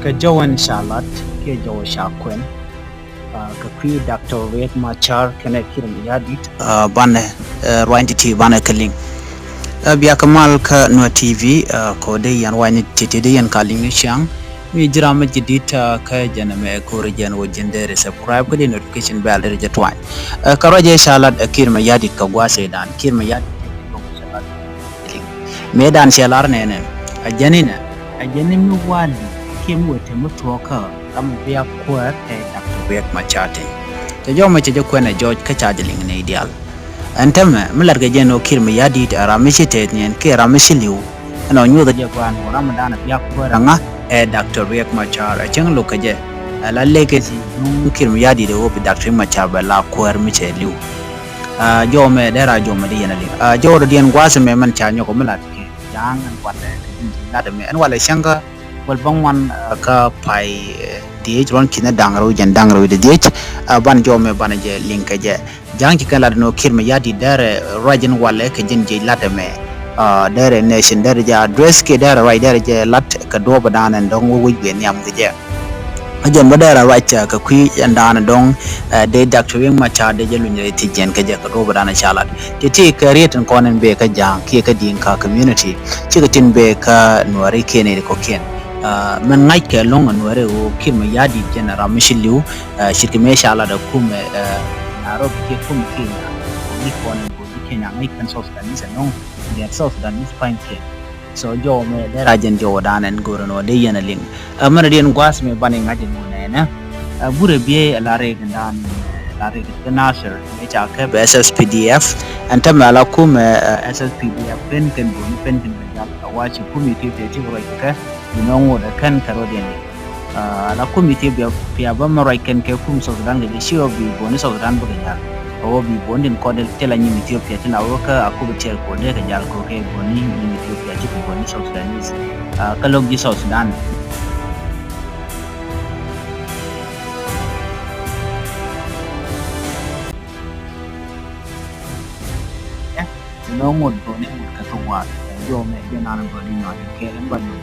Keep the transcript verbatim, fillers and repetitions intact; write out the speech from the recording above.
Kɛ jɔwɛn ca lat kiɛ jɔwɛ ca kuɛn, ah, kɛ kui̱ Doctor Riek Machar kɛnɛ Kiir Mayardit, ah, banɛ, eh, ruany ti̱ti̱ banɛ kɛ liŋ. Eh, bia kɛ mal kä Nuer T V, ah, kɔ dee yɛn ruany ti̱ti̱ dee yɛn ka liŋ ni ciaŋ. Mi ji̱ ram mi ji̱ dit, ah, kä jɛn ɛmɛ ko̱ri jɛn wä ji̱n dee rɛ subscribe kä dee notification bell dee rɛ jɛ tuany. Eh, kɛ ruac ɛ ca lat, eh, Kiir Mayardit kɛ gua̱a̱th ëëdan. Kiir Mayardit kɛ jɔwɛ ca lat. Mëëdan cɛ lar nɛnɛ, a jɛn inɛ, a jɛn in mi wali kiɛ mi wetɛ mi tuɔɔkä ram mi bia kuäär ɛ Doctor Riek Machar tin. Cɛ jɔw mɛ cɛ jɛ kuɛn ɛ jɔc kä ca jɛ liŋ nɛy diaal. Ɛn täämɛ mi lat kɛ jɛn ɣöö Kiir Mayardit ɛ ram mi ci tɛth niɛn kiɛ ram mi ci li̱w. Ɛn ɔ nyuɔth jɛ gua̱a̱n ɣöö ram mi dan ɛ bia kuäär ɛ ŋa ɛ Doctor Riek Machar ɛ cäŋ lo̱k kɛ jɛ. Ɛ la legacy duŋ Kiir Mayardit ɛ ɣöö bi Doctor Riek Machar bɛ la kuäär mi cɛ li̱w. Ah, jɔw mɛ dee ra jɔw mɛ di yɛn a liŋ. Ah, jɔw dɔ̱diɛn gua̱a̱th mɛ mɛn ca nyɔk mi lat kɛ ja̱a̱ŋ ɛn walɛ kɛ ji̱n ji̱ lat mɛ ɛn walɛ cäŋ kä wäl bä ŋuan, ah, kä pay, eh, dhiec ruɔ̱n ki̱n da̱ŋ rɛw jɛn da̱ŋ rɛw di dhiec. Ah, ban jɔw mɛ ban jɛ liŋ kɛ jɛ. Ja̱a̱ŋ ci kɛn lat nɔ Kiir Mayardit derɛ ruac ɛn walɛ kɛ ji̱n ji̱ lat mɛ. Ah, derɛ nation derɛ jɛ address kiɛ derɛ ruac derɛ jɛ lat kɛ duɔ̱ɔ̱p dan ɛn dɔ̱ŋ wä wec ben nhiam kɛ jɛ. A jɛn bä dee ra ruac, ah, kɛ kui̱ ɛn da̱a̱n dɔ̱ŋ, ah, dee Doctor Riek Machar dee jɛ luny rɛy thiec jɛn kɛ jɛ kɛ duɔ̱ɔ̱p da̱a̱n ca lat. Ti ti kɛ riet in kɔn in bee kä ja̱a̱ŋ kiɛ kä Dinka community. Cikɛ tin bee kä Nuääri kiɛn in kɔ̱kiɛn. Ah, mɛn ŋa̱ckɛ ɛlɔ̱ŋ ɛ Nuääri ɣöö Kiir Mayardit jɛn ɛ ram mi ci li̱w, ah, ce̱tkɛ mëë ca lat ɛ kumɛ, ah, Nairobi kiɛ kumɛ Kenya. Ɣöö ni kɔn in go̱o̱r ji̱ Kenya ŋäc kɛn South Sudanese ɛlɔ̱ŋ. Gɛr South Sudanese pa̱ny kiɛn. So jɔw mɛ dee ra jɛn jɔw dan ɛn go̱o̱r ɛn ɣöö dee yɛn a liŋ. Ɛ mɛn a diɛn gua̱a̱th mɛ banɛ ŋa̱c ɛn ɣöö nɛnɛ. Ɛ burɛ biey ɛ la rɛy kɛ dan, ɛ la rɛy kɛ Nasir mɛ ca kɛ bɛ S S P D F. Ɛn täämɛ a la kumɛ, ɛ, S S P D F pen kɛn buni pen kɛn bɛ jal a wa ci kumɛ Ethiopia ti kɛ ruac kɛ kɛ. Bi nɔ ŋot ɛ kɛn kɛ rɔ̱diɛn. Ah, la kum Ethiopia pia bä mɛ ruac kɛn kɛ kum South Sudan kɛ jɛ ci ɣöö bi buni South Sudan bä kɛ jal. Ɣöö bi buni tin kɔn ti la nyin Ethiopia ti la wä kä a kup tiɛɛr kol dee kɛ jal kɛ kɛ buni nyin Ethiopia ti kɛ buni South Sudanese. Ah, kä lo̱k ji̱ South Sudan. Nɔ ŋot buni ŋot kɛ kɛ wath. Jɔw mɛ jɛ nan buni nyuan kɛ lɛ buni.